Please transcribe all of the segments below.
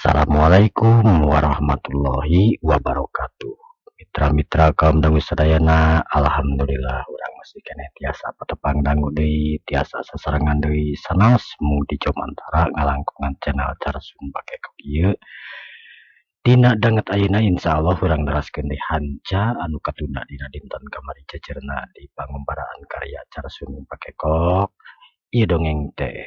Assalamualaikum warahmatullahi wabarakatuh. Mitra-mitra kaum dangu sadayana, alhamdulillah urang masih keneh tiasa patepang dangu deui, tiasa sasarengan deui sanaos mung di Jomantara ngalangkungan channel Carsun Bakekok ieu. Dina danget ayeuna insyaallah urang neraskeun deui hanca anu katunda dina dinten kamari ceceurna di pangumbaraan karya Carsun Bakekok. Ieu dongeng teh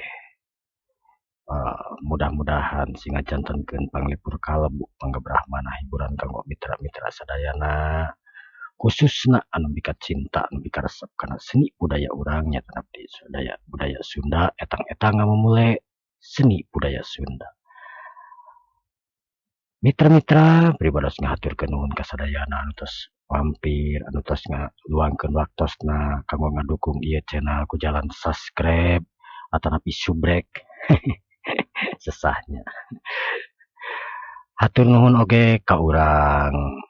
mudah-mudahan sing ngajantenkeun panglipur kalbu panggebrahmana hiburan kanggo mitra-mitra sadayana, khususna anu mikacinta anu mikaresep kana seni budaya urang nyaeta di sadaya budaya Sunda etang-etang ngamumule seni budaya Sunda. Mitra-mitra pribados ngahaturkeun nuhun ka sadayana anu tos mampir, anu tos ngaluangkeun waktosna kanggo ngadukung ieu channel ku jalan subscribe atanapi subrek sesahnya. Hatur nuhun oge ka urang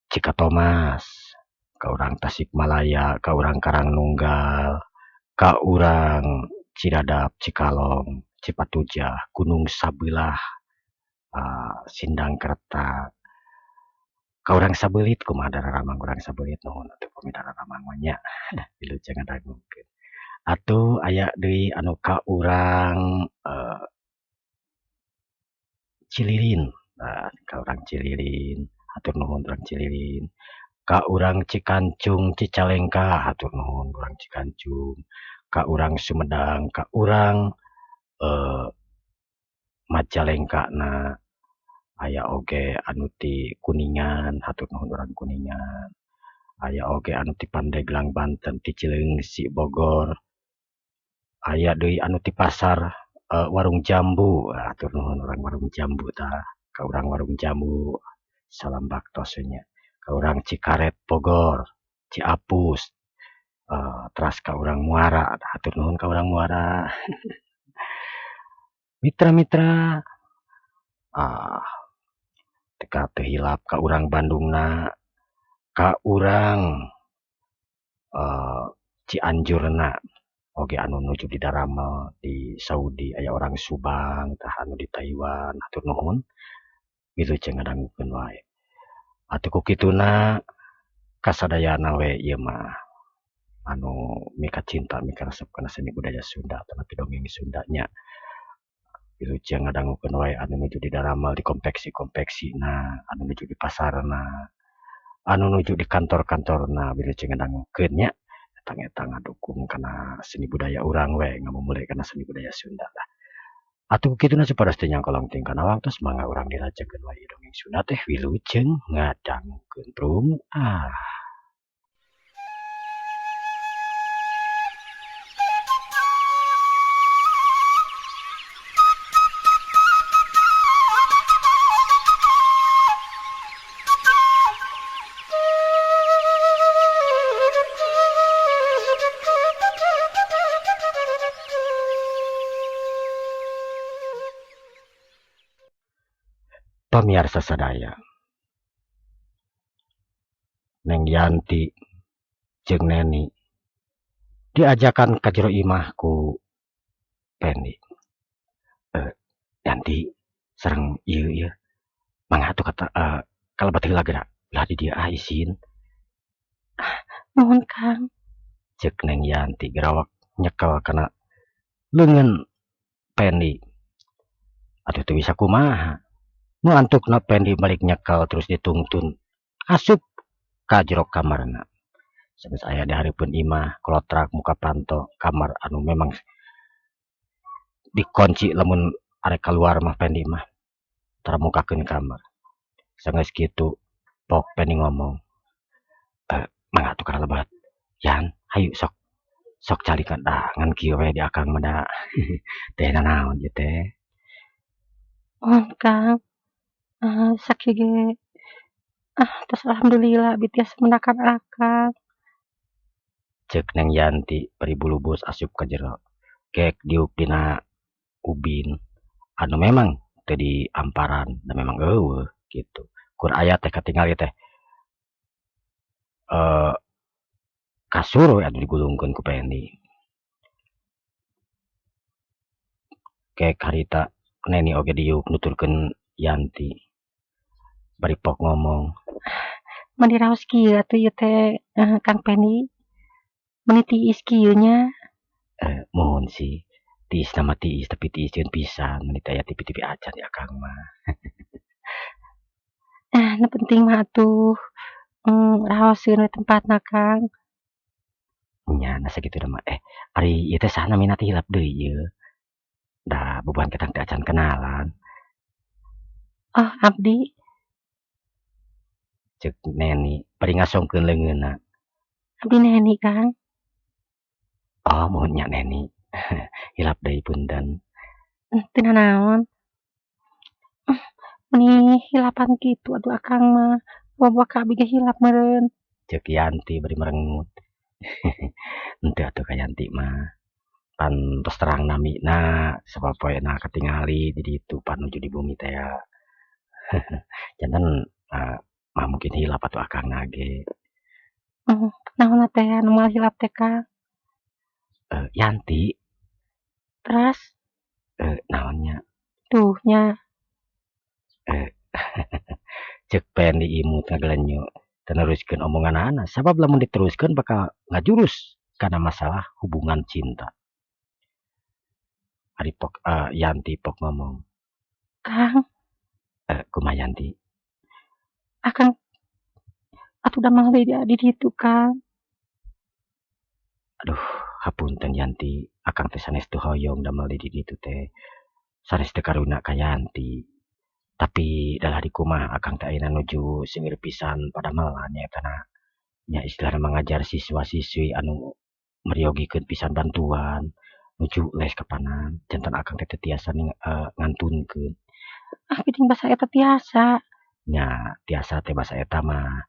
Cikatomas, ka urang Tasikmalaya, ka urang Karangnunggal, ka urang Cidadap, Cikalong, Cipatujah, Gunung Sabelah, Sindangkerta, ka urang Sabelit kumaha dararamang urang Sabelit nuhun atuh pami dararamang mah nya wilujeng ngadangukeun. Atuh aya deui anu ka urang Cililin, ka urang Cililin, hatur nuhun urang Cililin, ka urang Cikancung Cicalengka, hatur nuhun urang Cikancung, ka urang Sumedang, ka urang Majalengka na aya oge anu ti Kuningan, hatur nuhun urang Kuningan, aya oge anu ti Pandeglang Banten, ti Cileungsi Bogor, aya deui anu ti pasar Warung Jambu, hatur nuhun urang Warung Jambu tah, ka urang Warung Jambu salam baktos we nya, ka urang Cikaret Bogor, Ciapus, teras ka urang Muara, hatur nuhun ka urang Muara. Mitra-mitra teu teu hilap ka urang Bandungna, ka urang Cianjurna oge anu nuju didaramel di Saudi, aya orang Subang tah anu di Taiwan, hatur nuhun wilujeng ngadangukeun wae. Atuh ku kituna kasadayana we ieu mah anu mikacinta mikaresep kana seni budaya Sunda atanapi dongeng Sunda nya. Wilujeng ngadangukeun wae anu nuju didaramel di konveksi-konveksina, anu nuju di pasarna, anu nuju di kantor-kantorna wilujeng ngadangukeun nya. Etang-etang ngadukung kana seni budaya urang we ngamumule kana seni budaya Sunda lah. Atuh kituna supados teu nyangkolong teuing kana waktos mangga urang dilajengkeun wae dongeng Sunda teh wilujeng ngadangukeun rum ah. Pamiarsa sadaya, Neng Yanti jeung Neni diajakan ka jero imah ku Pendi. Yanti sareng ieu ieu mangga atuh kata kalebet heula geura ulah di dieu ah isin. Nuhun Kang. Ceuk Neng Yanti gerawak nyekel kana leungeun Pendi. Atuh teu bisa kumaha. Nu antukna Pendi balik nyekel terus ditungtun asup ka jero kamarna. Sanes aya di hareupeun imah kolotrak muka panto kamar anu memang dikunci lamun arek kaluar mah Pendi mah tara mukakeun kamar. Sanggeus kitu pok Pendi ngomong, mangga atuh kana lebat. Yan, hayu sok sok calikan dah ngan kieu we di akang mah da. Teh nanaon ieu teh? Nuhun Kang. Sakieu ge tos alhamdulillah abi tiasa mendakan akang. Ceuk Neng Yanti bari bulubus asup ka jero. Gek diuk dina ubin anu memang teu diamparan da memang eueuh kitu. Kur aya teh katingali teh kasur we anu digulungkeun ku Pendi. Gek harita Neni oge diuk nuturkeun Yanti. Bari pok ngomong. Mani raos kieu atuh ieu teh Kang Pendi. Meni tiis kieu nya. Muhun sih. Tiis nama tiis tapi tiiseun pisan meni teu aya TV-TV acan di akang mah. Nu penting mah atuh raoseun we tempatna Kang. Nya nah sagituna mah ari ieu teh saha namina teh hilap deui ieu. Da bubuhan ketang teh acan kenalan. Oh abdi. Ceuk Neni bari ngasongkeun leungeunna. Abdi Neni Kang. Oh muhun nya Neni. Hilap deui punten. Teu nanaon. Meni hilapan kitu atuh akang mah. Bawa ka abi ge hilap meureun. Ceuk Yanti bari merengut. Henteu atuh ka Yanti mah. Pan tos terang namina sapopoena katingali di ditu pan nuju di bumi teh ya. Janten mah mungkin hilap atuh akangna ge. Naonna teh anu moal hilap teh Kang? Yanti. Teras? Naon nya? Duh nya. Ceuk Pendi imut ngagelenyo teu neruskeun omonganana sabab lamun diteruskeun bakal ngajurus kana masalah hubungan cinta. Ari pok Yanti pok ngomong. Kang. Kumaha Yanti? Akang atuh damel deui di ditu Kang. Aduh, hapunten Yanti, akang teh sanes teu hoyong damel di ditu teh. Sanes teu karuna ka Yanti. Tapi dalah dikumaha akang teh ayeuna nuju seungeur pisan padamelan nyaeta na nya istilahna mah ngajar siswa-siswi anu meryogikeun pisan bantuan nuju les kapanan janten akang teh teu tiasa ngantunkeun. Ah geuning basa eta tiasa. Nya tiasa teh basa eta mah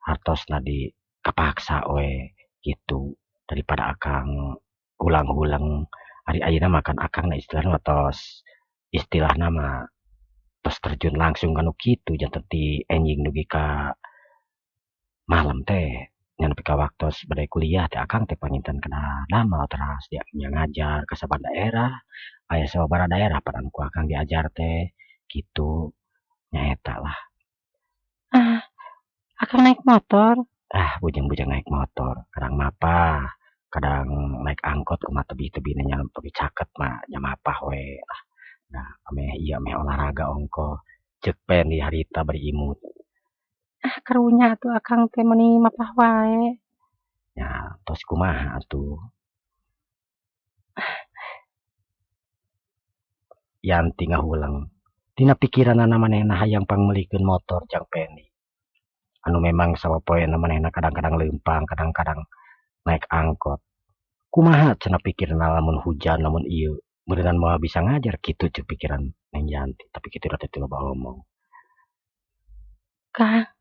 hartosna di kapaksa we kitu daripada akang ulang-ulang ari ayeuna mah kan akang na istilahna mah tos istilahna mah tos terjun langsung kanu kitu janten ti enjing dugi ka malam teh nya nepi ka waktos bade kuliah teh akang teh panginten kana damel teras nya ngajar ka saban daerah aya sababaraha daerah pan anu ku akang diajar teh kitu nyaeta lah. Ah akang naik motor? Ah bujang-bujang naik motor kadang mapah kadang naik angkot kumaha tebih-tebihna nya lebih caket mah nya mapah we lah. Nah ameh ieu ameh olahraga ongkoh ceuk Pendi harita bari imut. Ah karunya atuh akang teh meuni mapah wae. Nya tos kumaha atuh. Yanti ngahuleng. Dina pikiranana manehna hayang pangmeulikeun motor jang Pendi. Anu memang sapopoena manehna kadang-kadang leumpang, kadang-kadang naik angkot. Kumaha cenah pikirna lamun hujan lamun ieu meureunan moal bisa ngajar kitu ceuk pikiran Neng Yanti, tapi kitu teh teu loba omong. Kang.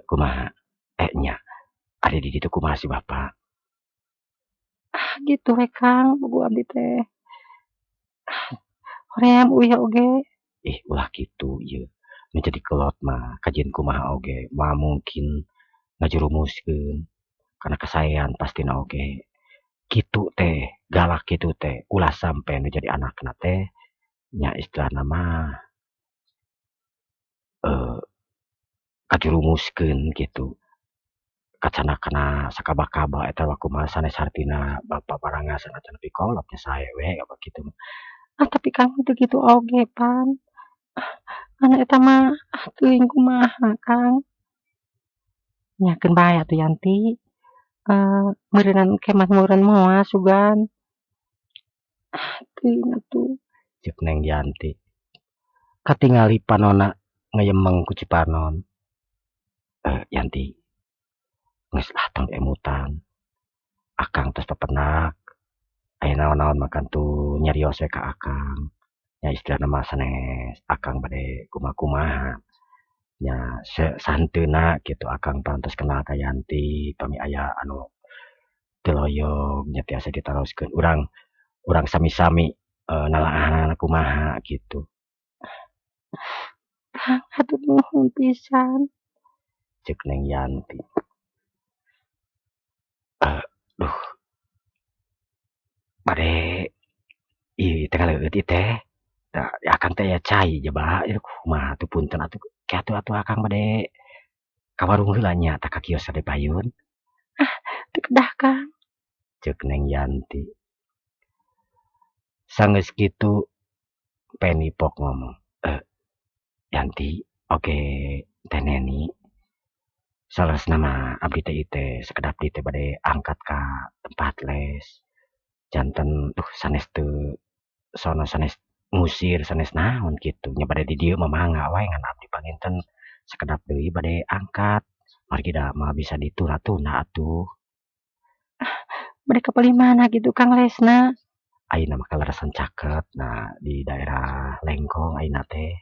Kumaha? Nya. Ari di ditu kumaha si Bapak? Ah gitu we Kang, bogo abdi teh. Hoream uih oge. Ih ulah kitu ieu. Nu jadi kolot mah kajeun kumaha oge moal mungkin ngajerumuskeun kana kasaean pastina oge. Kitu teh galak kitu teh ulah sampe nu jadi anakna teh nya istilahna mah kajurumuskeun kitu. Kacana kana sakaba-kaba eta mah kumaha sanes hartina bapa barangasan acan nepi kolot nya sae we apa kitu mah. Ah tapi Kang teu kitu oge pan. Anu eta mah ah teuing kumaha Kang. Nya keun bae atuh Yanti. Meureunan ke mah meureun moal sugan. Ah teuing atuh. Ceuk Neng Yanti. Katingali panonna ngayemeng ku cipanon. Yanti. Geus lah tong emutan. Akang tos papendak. Aya naon-naon mah kantu nyarios we ka akang. Nya istilahna mah sanes akang bade kumaha-kumaha. Nya sahenteuna kitu akang parantos kenal ka Yanti pami aya anu teu loyog nya tiasa ditaroskeun urang urang sami-sami nalaahanana kumaha kitu. Kang hatur nuhun pisan. Ceuk Neng Yanti. Duh. Bade Ih teh kaleueut ieu teh. Da akang teh aya cai jaba ieu kumaha atuh punten atuh ke atuh atuh akang bade ka warung heula nya tah ka kios di payun. Ah teu kedah Kang. Ceuk Neng Yanti. Sanggeus kitu Pendi pok ngomong, Yanti oge Teh Neni saleresna mah abdi teh ieu teh sakedap deui teh bade angkat ka tempat les. Janten duh sanes teu sono sanes ngusir sanes naon kitu nya bade di dieu mah mangga wae ngan abdi panginten sakedap deui bade angkat margi da moal bisa ditunda-tunda atuh. Ah bade ka palih mana kitu Kang lesna? Ayeuna mah kaleresan caket nah di daerah Lengkong ayeuna teh.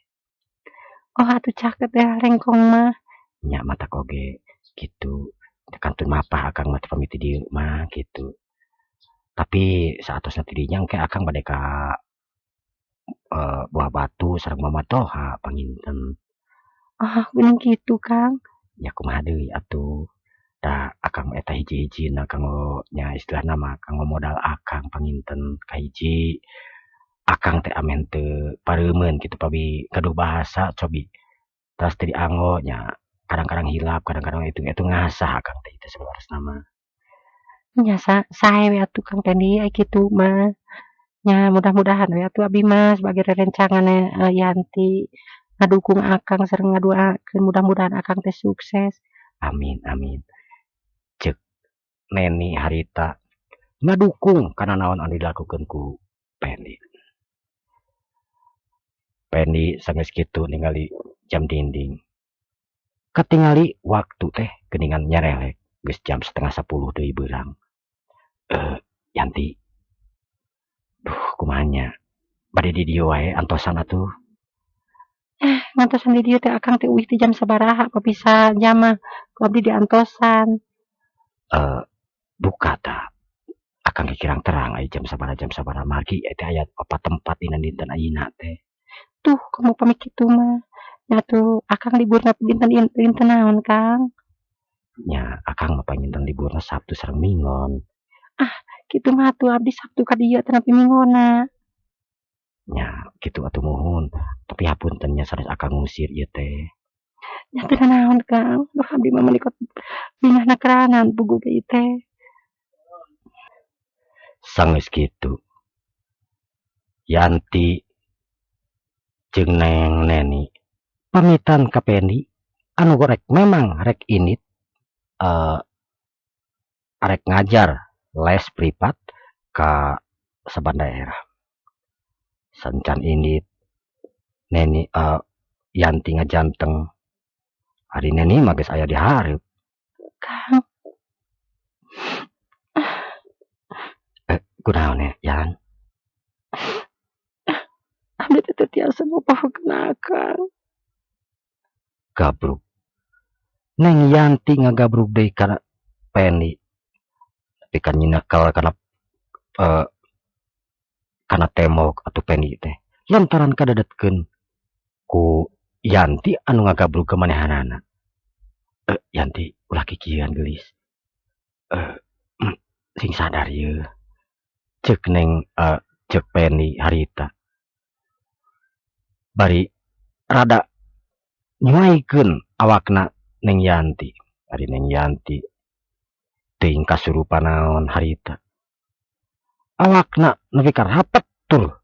Oh atuh caket daerah Lengkong mah. Nya matak oge kitu kantun mapah akang mah pami ti dieu mah kitu. Tapi saatosna ti dinya engke akang bade ka Buah Batu sareng Mama Toha panginten. Oh geuning kitu Kang. Nya kumaha deui atuh da akang mah eta hiji-hijina kanggo nya istilahna mah kanggo modal akang panginten. Kahiji akang teh ameh teu pareumeun kitu pami gaduh bahasa cobi tos teu dianggo nya kadang-kadang hilap kadang-kadang itu ngasah akang teh saleresna mah. Nya sae we atuh Kang Pendi ai kitu mah. Nya mudah-mudahan we atuh abi mah sebagai rerencangan Yanti ngadukung akang sareng ngaduakeun mudah-mudahan akang teh sukses. Amin amin. Ceuk Neni harita ngadukung kana naon anu dilakukeun ku Pendi. Pendi sanggeus kitu ningali jam dinding. Katingali waktu teh geuningan nyarelek geus jam 9.30 deui beurang. Yanti duh kumaha nya bade di dieu wae antosan atuh. Ngantosan di dieu teh akang teh uih ti jam sabaraha papi sajam mah ku abdi diantosan. Duka tah akang ge kirang terang aya jam sabaraha margi eta aya opat tempat dina dinten ayeuna teh. Tuh komo pami kitu mah nya atuh akang liburna dinten dinten naon Kang? Nya akang mah panginten liburna Sabtu sareng Minggon. Ah kitu mah atuh abdi Sabtu ka dieu teh nepi Minggonna. Nya kitu atuh muhun tapi hapunten nya sanes akang ngusir ieu teh. Nya teu nanaon Kang, duh abdi mah meuni kot bingahna keranan puguh ge ieu teh. Sanggeus kitu Yanti jeung Neng Neni pamitan ka Pendi anu rek memang rek indit arek ngajar les privat ka saban daerah. Sancan indit Neni Yanti ngajanteng ari Neni mah geus aya di hareup. Kang. Kunaon Yan? Abdi teh teu tiasa mopohokeun akang. Gabrug. Neng Yanti ngagabrug deui kana Pendi. Nepi ka nyinekel kana kana tembok atuh Pendi teh. Lantaran kadedetkeun ku Yanti anu ngagabrug ka manehanana. Yanti ulah kikieuan geulis. Sing sadar ieu. Ceuk Neng ceuk Pendi harita. Bari rada nyuaikeun awakna Neng Yanti. Ari Neng Yanti teuing kasurupan naon harita. Awakna nepi ka rapet tur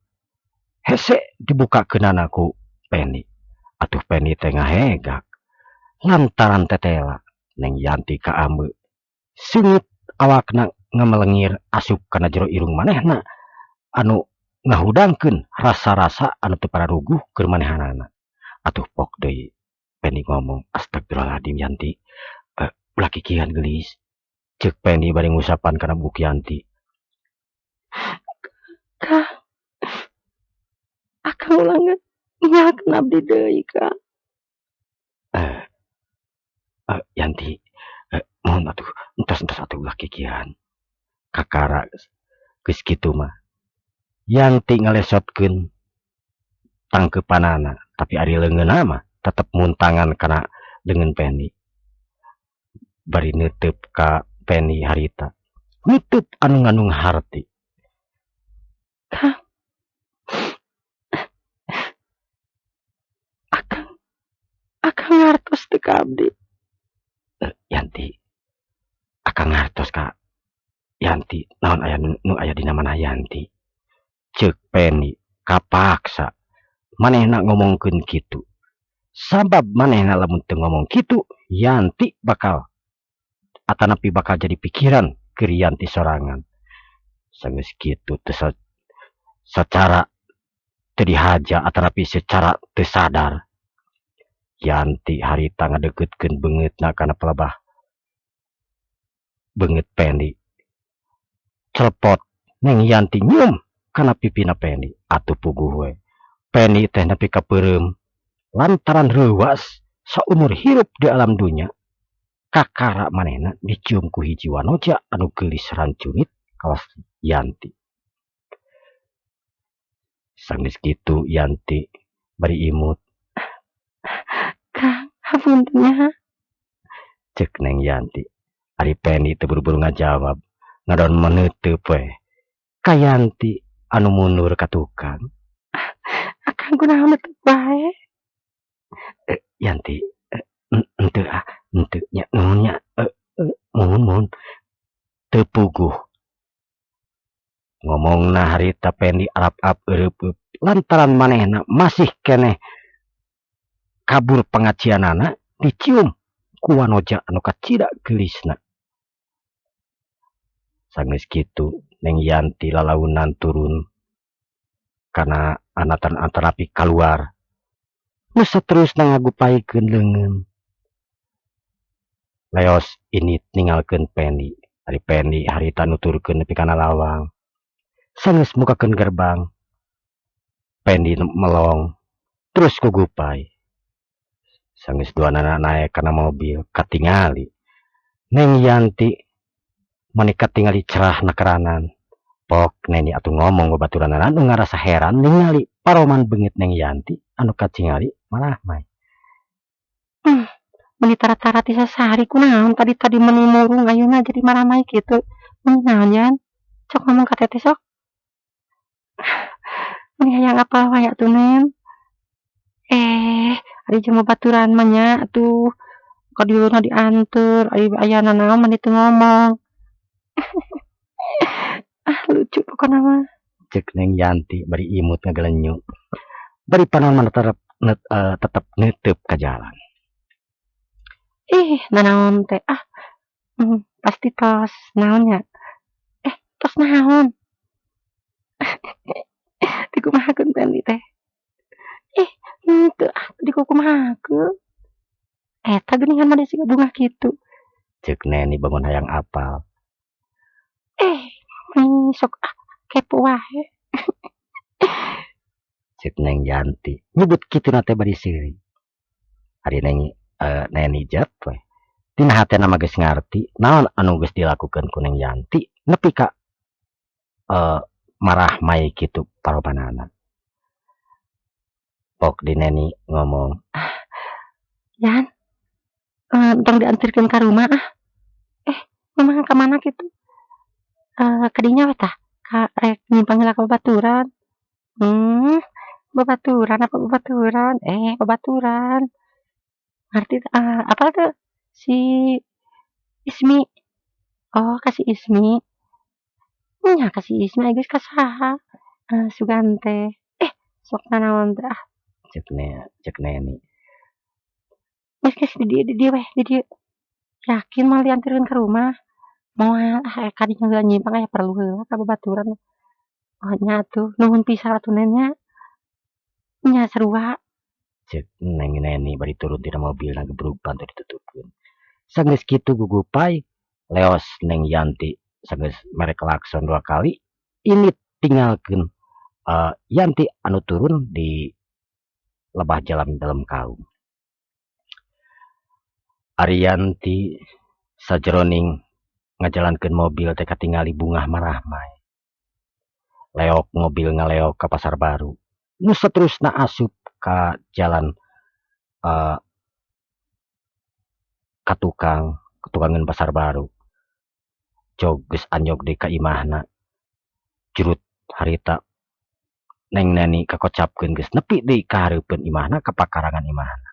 hese dibukakeunana ku Pendi. Atuh Pendi teh ngahegak lantaran tetela Neng Yanti kaambe. Singit awakna ngamelengir asup kana jero irung manehna anu ngahudangkeun rasa-rasa anu teu pararuguh keur manehanana. Atuh pok deui Pendi ngomong, astagfirullahaladzim Yanti, ulah kikieuan geulis. Ceuk Pendi bari ngusapan kana buuk Yanti. Kang, akang ulah ninggalkeun abdi deui Kang. Yanti, mohon atuh entos-entos atuh ulah kikieuan. Kakara geus kitu mah Yanti ngalesotkeun tangkeupanana, tapi ari leungeunna mah tetep muntangan kana leungeun Pendi. Bari neuteup ka Pendi harita, neuteup anu ngandung harti. Kang, ka abdi. Yanti akang ngartos ka Yanti naon aya nu aya dina manah Yanti. Ceuk Pendi kapaksa manehna ngomongkeun kitu. Sabab manehna lamun teu ngomong kitu Yanti bakal atanapi bakal jadi pikiran keur Yanti sorangan. Sanggeus kitu teu sacara teu dihaja atanapi secara teu sadar. Yanti harita ngadeuketkeun beungeutna kana pelebah beungeut Pendi. Celepot Neng Yanti nyium kana pipina Pendi. Atuh puguh we. Pendi teh nepi ka peureum lantaran reuwas saumur hirup di alam dunya kakara manehna dicium ku hiji wanoja anu geulis rancunit kawas Yanti. Sanggeus kitu Yanti bari imut. Kang, hapunten nya. Ceuk Neng Yanti. Ari Pendi teu buru-buru ngajawab, ngadon meuneuteub we ka Yanti anu mundur ka tukang. Akang kunaon neuteub wae? Yanti, henteu ah, henteu nya nuhun nya, muhun muhun. Teu puguh. Ngomongna harita Pendi arap-ap eureupeup lantaran manehna masih keneh kabur pangacianana dicium ku wanoja anu kacida geulisna. Sanggeus kitu Neng Yanti lalaunan turun kana anatan antarapi kaluar. Nu saterusna ngagupaikeun leungeun. Leos indit ninggalkeun Pendi. Ari Pendi harita nuturkeun nepi kana lawang. Sanggeus mukakeun gerbang. Pendi melong terus kugupai. Sanggeus duanana naek kana mobil katingali Neng Yanti mani katingali cerah nakeranan. Pok Neni atuh ngomong babaturanana anu ngarasa heran ningali paroman beungeut Neng Yanti anu katingali marahmai. Meuni tara-tara ti sasari kunaon tadi-tadi meuni murung ayeuna jadi maramai kitu. Meuni naon Yan? Sok ngomong ka teteh sok. Meuni hayang apal wae atuh Nen. Ari jeung babaturan mah nya atuh ka dieuna dianteur ari aya nanaon mani teu ngomong. Ah lucu pokona mah. Ceuk Neng Yanti bari imut ngagelenyu. Bari panon mah tetep neuteub ka jalan. Ih, nanaon teh ah. Pasti tos naon nya? Tos naon? Dikumahakeun Pendi teh? Ih, henteu ah dikukumahakeun. Eta geuningan mah siga bungah kitu. Ceuk Neni bangun hayang apal. Meni sok ah kepo wae. Ceuk Neng Yanti nyebut kituna teh bari seuri. Ari Neng Neni jep we. Dina hatena mah geus ngarti naon anu geus dilakukeun ku Neng Yanti nepi ka marahmai kitu paromanana. Pok di Neni ngomong, Yan, tong dianterkeun ka rumah ah. Memang ka mana kitu? Kadinya we tah, ka rek nyimpang heula ka babaturan. Babaturan apa babaturan? Babaturan. Ngarti apal teu si Ismi? Oh, ka si Ismi. Nya ka si Ismi ai geus ka saha? Sugan teh. Sok nanaon teh ah. Ceuk Neni. Geus geus di dieu di dieu weh, di dieu. Yakin moal dianterkeun ka rumah? Moal ah kadinya heula nyimpang aya perlu heula ka babaturan. Oh nya atuh nuhun pisan atuh Nen nya. Nya sarua. Ceuk Neng Neni bari turun tina mobilna gebrug pantu ditutupkeun. Sanggeus kitu gugupai leos Neng Yanti sanggeus mere klakson 2 kali indit tinggalkeun Yanti anu turun di lebah jalan dalem kaum. Ari Yanti sajeroning ngajalankeun mobil teh katingali bungah marahmai. Leok mobil ngaleok ka pasar baru. Nu saterusna asup ka jalan ka tukang, tukangeun pasar baru. Jog geus anyog deui ka imahna. Jurut harita Neng Neni kakocapkeun geus nepi deui ka hareupeun imahna ka pakarangan imahna.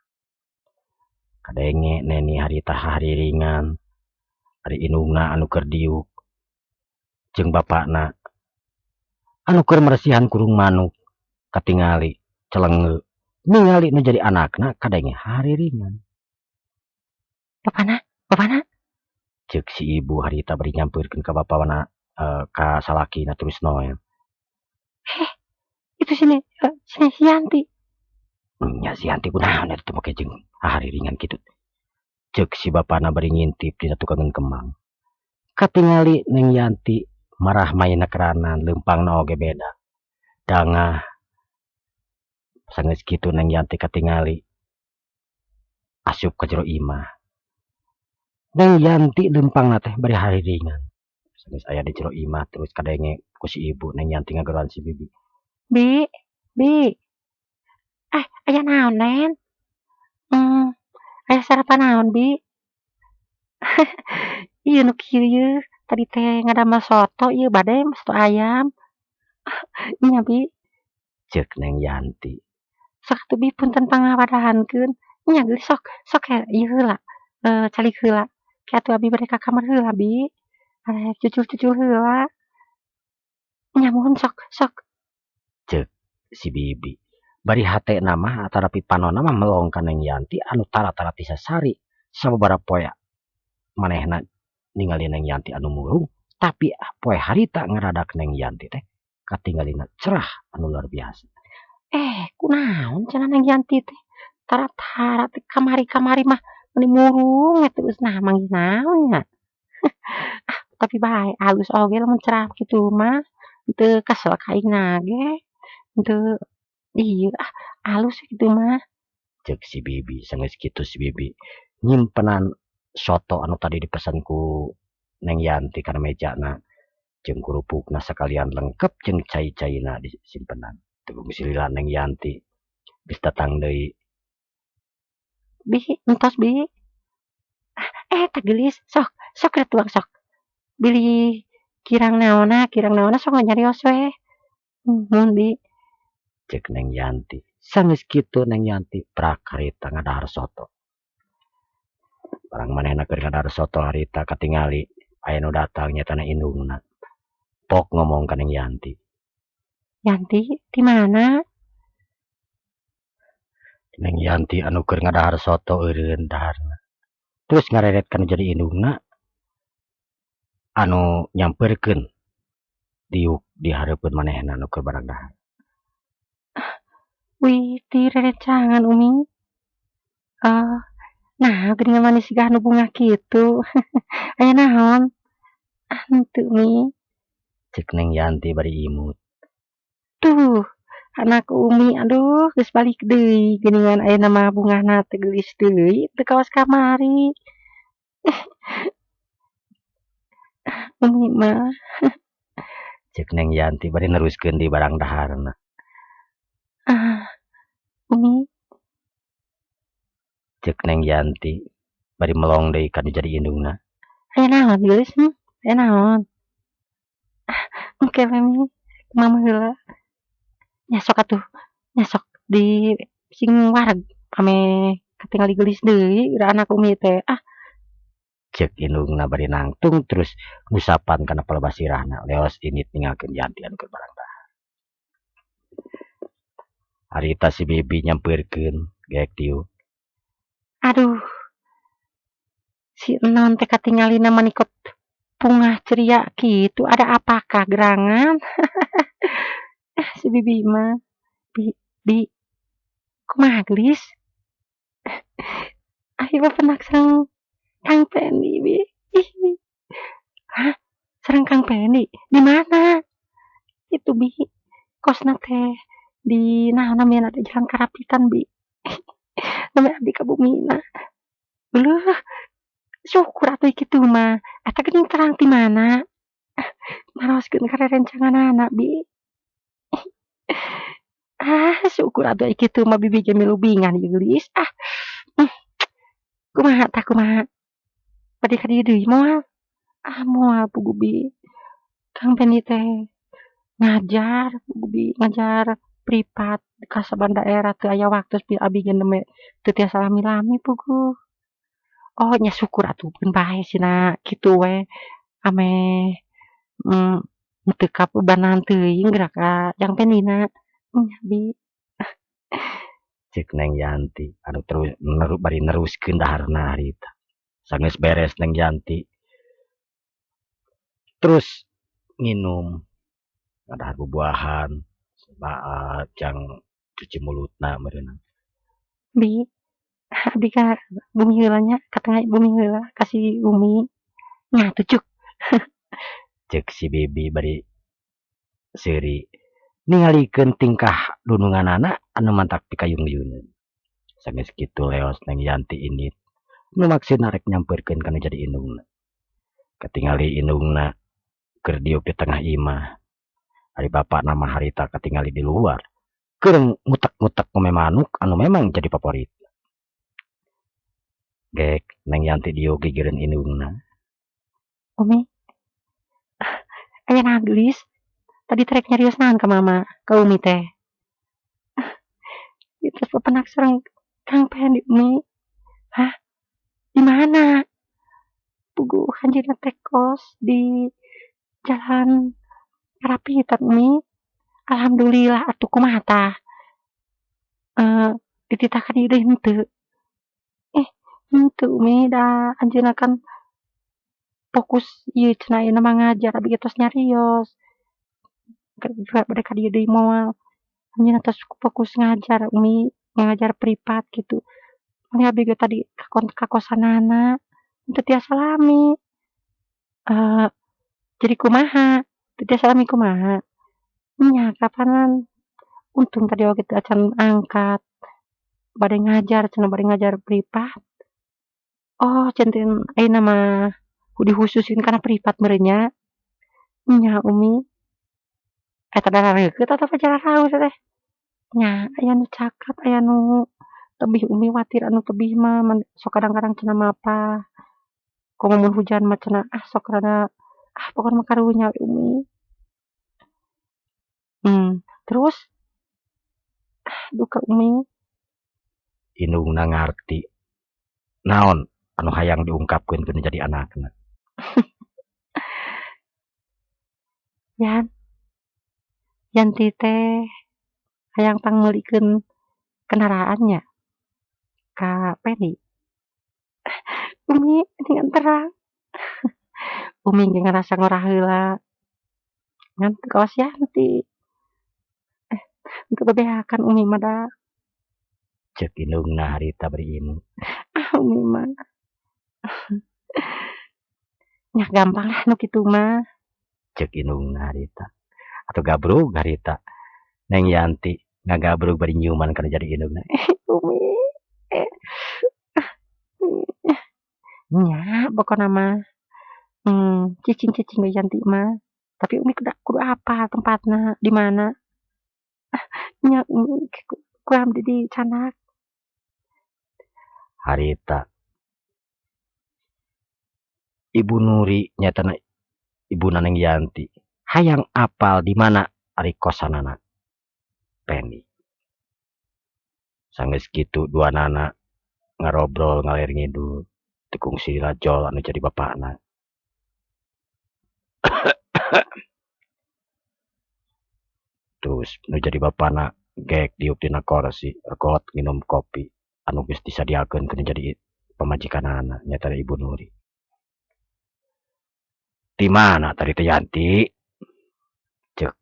Kadenge Neni harita hariringan ari indungna anu keur diuk jeung bapakna anu keur meresihan kurung manuk katingali celenge ningali nu jadi anakna kadenge hariringan. Bapana, bapana. Ceuk si ibu harita bari nyampeurkeun ka bapana ka salakina terus noel. Heh, itu sini si Yanti. Nya si Yanti kunaon eta teh make jeung hariringan kitu. Ceuk si bapana bari ngintip dina tukangeun kembang. Katingali Neng Yanti marah maina keranan leumpangna oge beda. Dangah sanggeus kitu Neng Yanti katingali asup ka jero imah. Neng Yanti leumpangna teh bari hariringan. Sanggeus aya di jero imah terus kadenge ku si ibu Neng Yanti ngageroan si bibi. Bi, bi. Aya naon, Nen? Aya sarapan naon, Bi? Ieu nu kieu yeuh, tadi teh ngadamel soto ieu bade soto ayam. Nya Bi. Ceuk Neng Yanti. Sok atuh Bi punten pangawadahankeun. Nya geulis sok, sok ke ieu heula, calik heula. Ke atuh abi bade ka kamar heula, Bi. Arek cucul-cucul heula. Nya muhun sok, sok. Ceuk si Bibi. Bari hatena mah atanapi panonna mah melong ka Neng Yanti anu tara-tara bisa sari sababaraha poe manehna ningali Neng Yanti anu murung tapi poe harita ngaradak Neng Yanti teh katingalina cerah anu luar biasa. Kunaon cenah Neng Yanti teh tara-tara teh kamari-kamari mah meni murung we terus nah manggih naon nya. Ah, tapi bae alus oge lamun cerah kitu mah teu kesel ka aingna ge. Henteu ieu ah alus kitu mah. Ceuk si Bibi sanggeus kitu si Bibi nyimpenan soto anu tadi dipesan ku Neng Yanti kana mejana jeung kerupukna sakalian lengkep jeung cai-caina disimpenan. Teu geus lila Neng Yanti geus datang deui. Bi, entos Bi. Eta geulis sok, sok we tuang sok. Bilih kirang naonna sok nyarios we. Nuhun Bi. Ceuk Neng Yanti. Sanggeus kitu Neng Yanti prak harita ngadahar soto. Barang manehna keur ngadahar soto harita katingali aya nu datang nyaeta indungna. Pok ngomong ka Neng Yanti. Yanti, di mana? Neng Yanti anu keur ngadahar soto eureun daharna. Terus ngareret kana jadi indungna anu nyampeurkeun diuk di hareupeun manehna nu keur barang dahar. Wih, ti rerencangan Umi. Nah, geuningan manis siga anu bungah kitu. Aya naon? Ah, henteu Mi. Ceuk Neng Yanti bari imut. Tuh, anak Umi aduh geus balik deui geuningan ayeuna mah bungahna teh geulis deui teu kawas kamari. Umi mah. Ceuk Neng Yanti bari neruskeun di barang daharna. Ah, Umi. Ceuk Neng Yanti bari melong deui ka nu jadi indungna. Aya naon geulis? Aya naon? Ah, engke we Mi, mama heula. Nya sok atuh, nya sok di sing wareg ameh katingali geulis deui ira anak Umi teh. Ah. Ceuk indungna bari nangtung terus ngusapan kana palebah sirahna leos indit ninggalkeun Yanti anu keur barang dahar. Harita si Bibi nyampeurkeun geek diuk. Aduh. Si Enon teh katingalina manikot pungah ceria kitu, ada apakah gerangan? Ah, si Bibi mah. Bi, Bi. Kumaha geulis? Ayo bapenak sareng Kang Pendi, Bi. Ih. Hah? Sareng Kang Pendi? Di mana? Itu Bi. Kosna teh di naon namina teh Jalan Karapitan, Bi. Namina abdi ka bumina. Leuh, syukur atuh kitu mah. Eta geuning terang ti mana? Naroskeun ka rerencanganana, Bi. Ah, syukur atuh kitu mah Bibi ge milu bingah ieu geulis. Ah. Kumaha tah kumaha? Bade ka dieu deui moal? Ah, moal puguh Bi. Kang Pendi teh ngajar puguh Bi, ngajar privat ka saban daerah teu aya waktu abi ge nembe teu tiasa lami-lami puguh. Oh nya syukur atuh keun bae cenah kitu we ameh teu kabebanan teuing geura ka jang Pendina nya Bi. Cek Neng Yanti anu bari neruskeun daharna harita. Sanggeus beres Neng Yanti terus nginum ngadahar bubuahan jang cuci mulutna meureun. Bi abdi ka bumi heula nya ka tengah bumi heula ka si umi nya atuh cuk. Cek si bibi bari seuri ningalikeun tingkah dununganana anu matak pikayun-yun. Sanggeus kitu leos Neng Yanti indit nu maksudna rek nyamperkeun ka nu jadi indungna. Katingali indungna keur diuk di tengah imah ari bapana mah harita katingali di luar keur ngutek-ngutek ome manuk anu memang jadi paporit. Gek Neng Yanti diuk gigireun indungna. Umi aya naon geulis tadi teh rek nyarios naon ka mama ka umi teh. Ieu teh papendak sareng Kang Pendi Umi. Hah di mana? Puguh anjeunna teh kos di jalan Karapitan Umi. Alhamdulillah atuh kumaha tah dititah ka dieu deui henteu? Ih henteu Umi da anjeunna kan fokus ieu cenah ayeuna mah ngajar abi ge tos nyarios. Bade ka dieu deui moal. Anjeunna tos fokus ngajar Umi, ngajar privat kitu. Meni abi ge tadi ka kosanana teu tiasa lami. Jadi kumaha? Teu tiasa lami kumaha? Nya kapanan untung tadi oge teu acan angkat. Bade ngajar cenah bade ngajar privat. Oh janten ayeuna mah dikhususkeun kana privat meureun nya. Nya Umi. Eta darareukeut atawa jararaur teh. Nya aya nu cakap aya nu tebih Umi watir anu tebih mah sok kadang-kadang cenah mapah. Komo mun hujan mah cenah ah sok rada ah pokona mah karunya we Umi. Terus ah duka Umi. Indungna ngarti naon anu hayang diungkapkeun ku nu jadi anakna. Yan Yanti teh hayang pangmeulikeun kendaraan nya ka Pendi. Umi geuningan terang. Umi ge ngarasa ngora heula ngan teu kawas Yanti. Teu bebeakan Umi mah da. Cek indungna harita bari imut. Ah Umi mah. Nya gampang lah nu kitu mah. Cek indungna harita. Atuh gabrug harita. Neng Yanti ngagabrug bari nyiuman kana jadi indungna. Umi. Nya pokona mah cicing-cicing we Yanti mah. Tapi Umi kudu apal tempatna di mana. Nya Umi ku abdi dicandak. Harita Ibu Nuri nyaeta ibuna Neng Yanti hayang apal di mana ari kosanana Pendi. Sanggeus kitu duanana ngarobrol ngaler ngidul teu kungsi lajol anu jadi bapana. Terus nu jadi bapana gek diuk dina korsi regot nginum kopi anu geus disadiakeun ku nu jadi pamajikanana nyaeta Ibu Nuri. Di mana tadi teh Yanti? Cek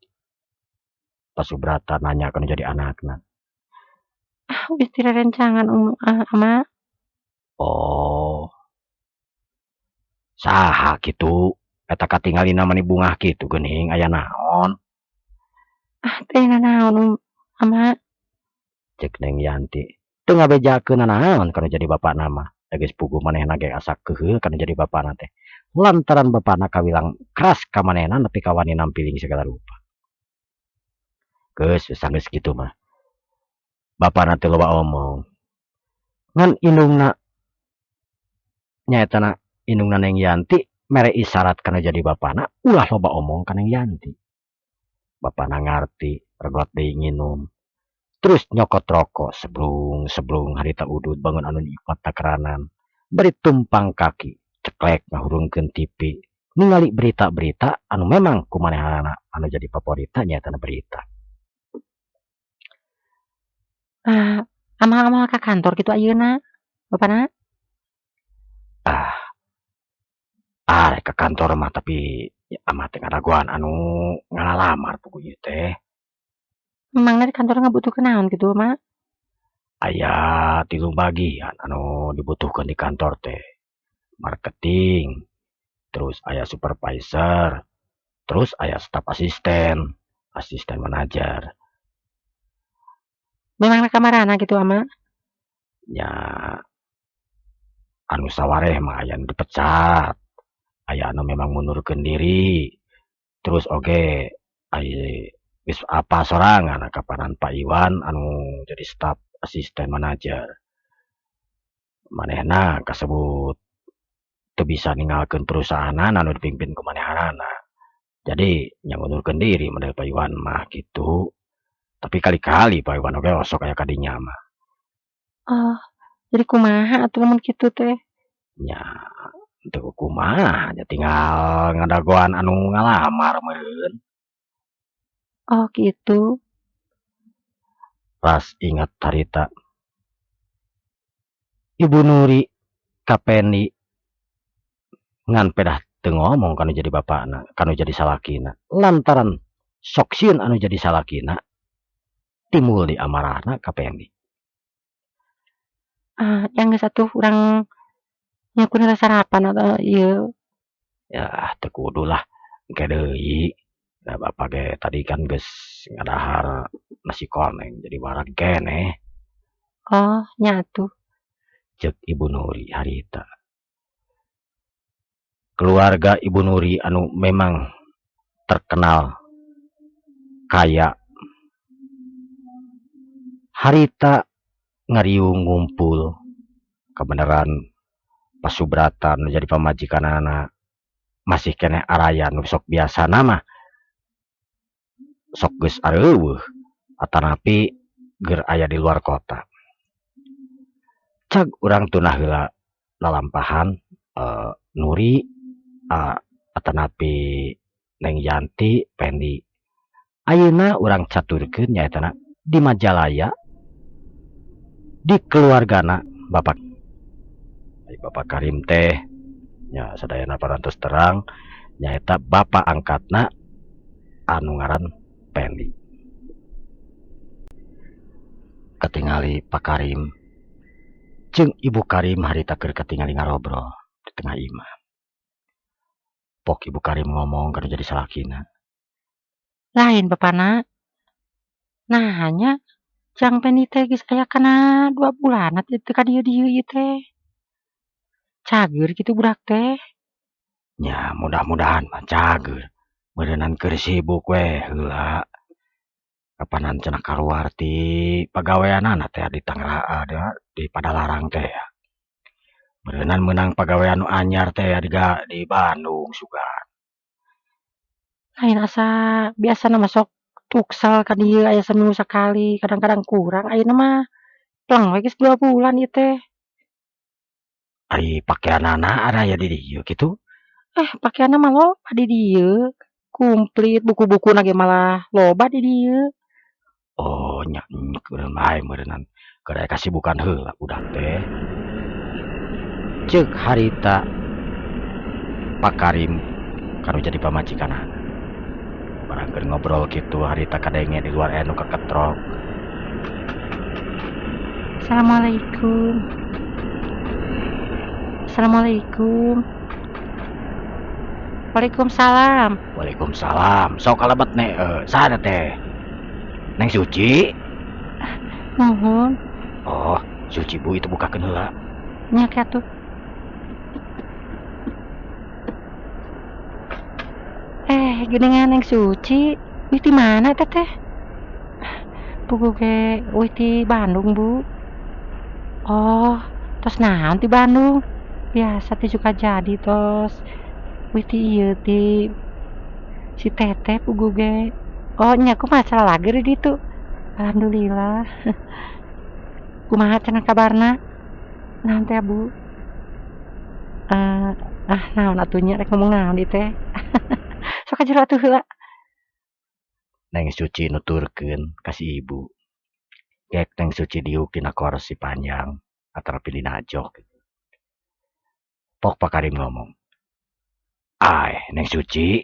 Pak Subrata nanya ka nu jadi anakna. Ah geus direrencangan ama. Oh. Saha kitu? Eta katingalina mani bungah kitu geuning aya naon? Ah teu aya nanaon ama. Cek Neng Yanti teu ngabejakeun nanaon ka nu jadi bapana mah. Da geus puguh manehna ge asa keuheul ka nu jadi bapana teh. Lantaran bapana kawilang keras ka manehna nepi ka wani nampiling sagala rupa. Geus sanggeus kitu mah. Bapana teu loba omong. Ngan indungna nyaetana indungna Neng Yanti mere isarat kana jadi bapana ulah loba omong ka Neng Yanti. Bapana ngarti regot deui nginum. Terus nyokot rokok seblung seblung harita udud bangun anu nyokot takeranan. Bari tumpang kaki ceklek ngahurungkeun TV ningali berita-berita anu memang ku manehanana anu jadi favoritna nyaeta berita. Ah, amal-amal ka kantor kitu ayeuna bapana? Ah, arek ka kantor mah tapi ama teh ngadagoan anu ngalalamar puguh ieu teh. Memangna di kantor ngabutuhkeun naon kitu, Ma? Aya 3 bagian anu dibutuhkeun di kantor teh. Marketing, terus aya supervisor, terus aya staf asisten, asisten manajer. Memangna kamarana kitu, Ama? Nya anu sawareh mah aya nu dipecat, aya anu memang mundurkeun diri, terus oge ai geus apal sorangan kapanan Pak Iwan anu jadi staf asisten manajer. Manehna kasebut teu bisa ninggalkeun perusahaanana anu dipimpin ku manehanana. Jadi nya ngundurkeun diri model Pak Iwan mah kitu. Tapi kali-kali Pak Iwan oge osok aya ka dinya mah. Oh, jadi kumaha atuh lamun kitu teh? Nya teu kumaha nya tinggal ngadagoan anu ngalamar meureun. Oh kitu. Pas ingat harita Ibu Nuri ka Pendi ngan pedah teu ngomong kanu jadi bapana, kanu jadi salakina. Lantaran sok sieun anu jadi salakina timbul di amarahna ka Pendi. Ah, yang geus atuh urang nyiapkeun heula sarapan atau ieu. Ya teu kudu lah engke deui. Da bapa ge tadi kan geus ngadahar nasi koneng jadi wareg keneh. Oh, nya atuh. Ceuk Ibu Nuri harita. Keluarga Ibu Nuri anu memang terkenal kaya harita ngariung ngumpul kabeneran Pak Subrata nu jadi pamajikanana masih keneh araya nu sok biasana mah sok geus areuweuh atanapi geur aya di luar kota. Cag urang tunah heula lalampahan Nuri atanapi Neng Yanti Pendi. Ayeuna urang caturkeun nyaetana di Majalaya di keluargana Bapak Karim teh nya sadayana parantos terang nyaeta bapa angkatna anu ngaran Pendi. Katingali Pak Karim jeung Ibu Karim harita keur katingali ngarobrol di tengah imah. Pok Ibu Karim ngomong kana jadi salakina. Lain bapana. Nah nya jang Pendi teh geus aya kana 2 bulan teu ka dieu-dieu ieu teh. Cager kitu budak teh. Nya mudah-mudahan mah cager. Meureunan keur sibuk we heula. Kapanan cenah kaluar ti pagaweanana teh di Tangerang di Padalarang teh. Meureunan meunang pagawean nu anyar teh di Bandung sugan. Lain asa biasana mah sok tuksel ka dieu aya saminggu sakali, kadang-kadang kurang ayeuna mah pleng we geus 2 bulan ieu teh. Ari pakeanana araya di dieu kitu? Pakeanna mah loba di dieu. Komplit buku-bukuna ge malah loba di dieu. Oh nya keureuh bae meureunan keur aya kasibukan heula budak teh. Ceuk harita Pak Karim kanu jadi pamajikanana. Barang keur ngobrol kitu harita kadenge di luar aya nu keketrok. Assalamualaikum. Assalamualaikum. Waalaikumsalam. Waalaikumsalam. Sok kalebet nek saha teh? Neng Suci? Nuhun. Oh, Suci Bu itu bukakeun heula. Nya ke atuh. Geuningan Neng Suci, wih ti mana eta teh? Puguh ge wih ti Bandung, Bu. Oh, tos naon ti Bandung? Biasa ti Sukajadi tos. Wih ti ieu ti si Teteh puguh ge. Oh, nya kumaha calalager di ditu? Alhamdulillah. Kumaha cenah kabarna? Naon teh, Bu? Ah, naon atuh nya, rek ngomong naon ieu teh? Sok ka jero atuh heula. Neng Suci nuturkeun ka si ibu. Gek Neng Suci diuk dina korsi panjang atanapi dina jok. Pok Pak Karim ngomong, "Aeh, Neng Suci,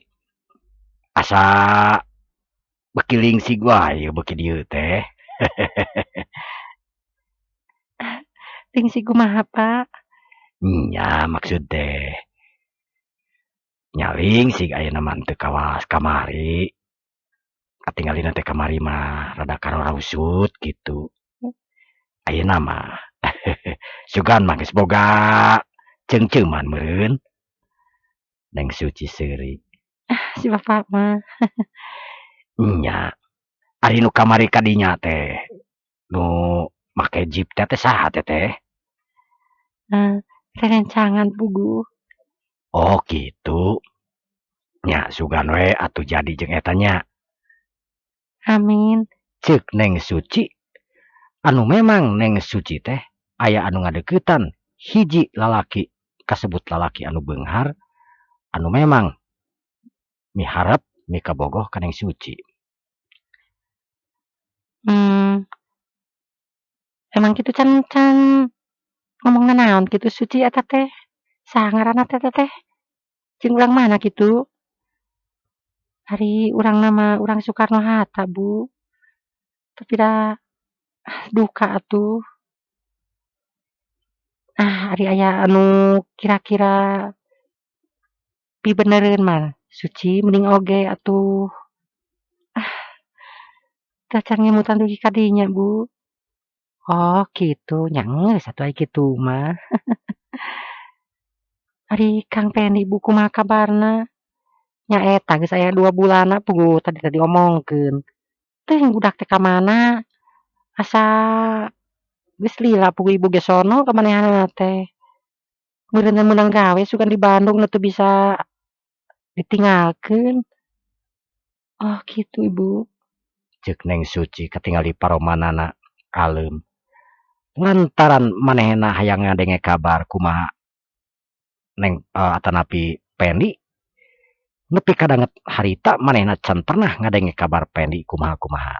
asa beuki lingsig wae beuki dieu teh." Lingsig kumaha, Pak? Nya, maksud teh nya lingsig ayeuna mah teu kawas kamari. Katingalina teh kamari mah rada kararausut kitu. Ayeuna mah sugan mah geus boga ceungceuman meureun. Neng Suci seuri. Si bapak mah. Nya, ari nu kamari ka dinya teh nu make jeep teh saha teh? Rerencangan puguh. Oh kitu. Nya sugan we atuh jadi jeung eta nya. Amin. Ceuk Neng Suci anu memang Neng Suci teh aya anu ngadeuketan hiji lalaki kasebut lalaki anu beunghar anu memang miharep mikabogoh ka Neng Suci. Emang kitu can can ngomong nanaon kitu Suci eta teh? Saha ngaranna teh eta teh? Jeung urang mana kitu? Ari urangna mah urang Soekarno Hatta, Bu. Tapi da duka atuh. Ah, ari aya anu kira-kira pibenereun mah Suci mending oge atuh. Ah, teu acan ngemutan dugi ka dinya, Bu. Oh kitu, nya geus atuh ai kitu mah. Ari Kang Pendi, Bu, kumaha kabarna? Nya eta geus aya 2 bulanna puguh tadi teh diomongkeun. Teuing budak teh ka mana? Asa geus lila puguh ibu ge sono ka manehanna teh. Meureun meunang gawe sugan di Bandung nu teu bisa ditinggalkeun. Oh kitu, Ibu. Ceuk Neng Suci katingali paromanana aleum. Lantaran manehna hayang ngadenge kabar kumaha Neng atanapi Pendi nepi ka danget harita manehna can pernah ngadenge kabar Pendi kumaha-kumaha.